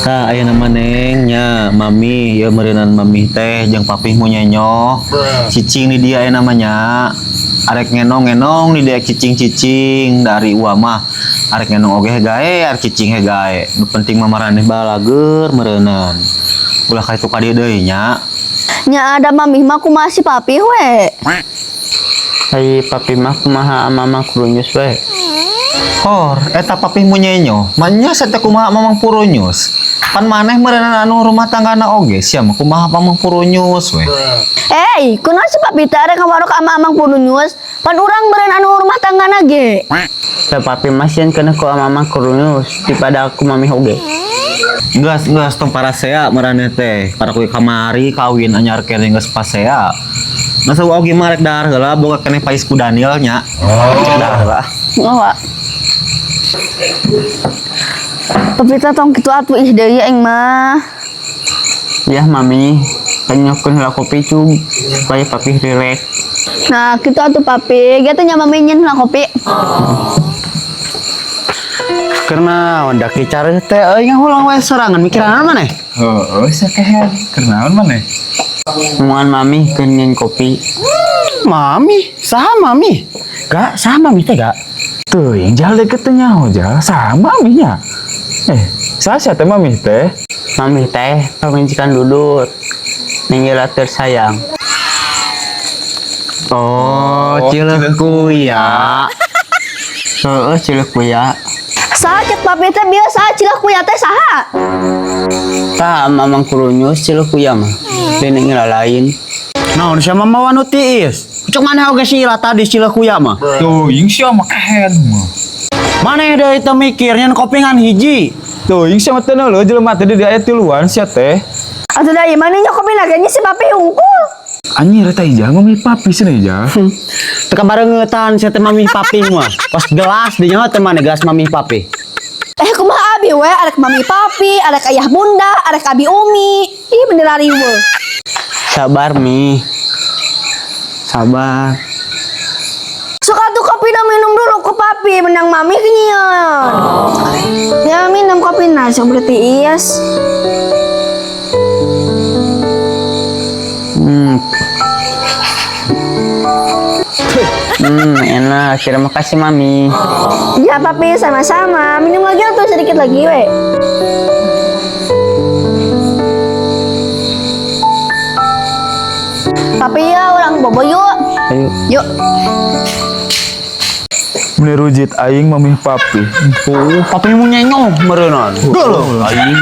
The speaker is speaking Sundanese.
Tah aya nama Neng nya mami ieu meureunan mami teh jeung papih mu nyenyoh. Cicing di dia aya namanya. Arek ngenong-ngenong di dia cicing-cicing dari uwa mah. Arek ngenong oge gae, arek cicing he gae. Nu penting mah maraneh balageur meureunan. Ulah ka itu ka dieu deui nya. Nya ada mami mah kumaha si papi we. Ai papi mah kumaha mama kurunyus we. Hor, eta papih mu nyenyoh. Manya teh kumaha Mamang Purunyus. Pan maneh meureunan anu rumah tanggana oge sia mah kumaha Mamang Purunyus we. Eh, kunaon si papi teh arek ngawarok ama Amang Purunyus? Pan urang meureun anu rumah tanggana ge. Da papi mah sieun keneh ku mama kurunyus daripada aku mami oge. Geus geus tong parasea maraneh teh. Para kuy kamari kawin anyar keneh geus pasea. Masa oge mah rek dahar heula boga keneh pais ku Daniel nya. Cek dahar heula. Oh, Wak. Papi teh tong kitu atuh ih deui aing mah. Ya mami, penyokeun heula kopi cug supaya papi rileks. Nah, kitu atuh papi. Ge teh nya mami nyen heula kopi. Karena daki cari teh euy ngahulang we sorangan mikiran maneh. Heeh, sia keher. Keur naon maneh? Omongan mami keur nyen kopi. Mami, saha mami? Gak, saha mami teh gak? Teuing jal deket teh nyaho jal, saha mami nya? Eh, saha sia teh mami teh? Mami teh pamajikan Dudut. Neng Ila tersayang. Oh, cileuh kuya. Heeh, cileuh kuya. Saha cek papi teh bieu saha cilah kuya teh saha? Tah mamang kurunyus cileuh kuya mah. Lain Neng Ila lain. Naon sia mah mawa nu tiis? Cuk maneh oge si Ila tadi cileuh kuya mah. Teuing sia mah keher mah. Maneh deui teu mikir nyen kopi ngan hiji. Teuing sia mah teu neuleuh jelema teh di aya tiluan sia teh. Atuh da ieu mah nya kopi na ge si papi hungkul. Anjir eta Ijal mami papi cenah Ijal. Teu kabarengeutan sia teh mami papi mah. Pas gelas di nyawa teh maneh gelas mami papi. Eh kumaha abi we arek mami papi, arek ayah bunda, arek abi umi. Ih bener riweuh. Sabar mi. Sabar. Sok atuh kopi dah minum dulu ke papi, menang mami kenyian. Ya minum kopi nah, sok berarti is. Enak. Terima kasih mami. Ya papi sama-sama. Minum lagi atau sedikit lagi we. Papi ya orang bobo yuk. Ayo. Yuk. Meni rujit aing mami papi. Oh, papi mu nyenyoh meureunnan. Geuleuh aing.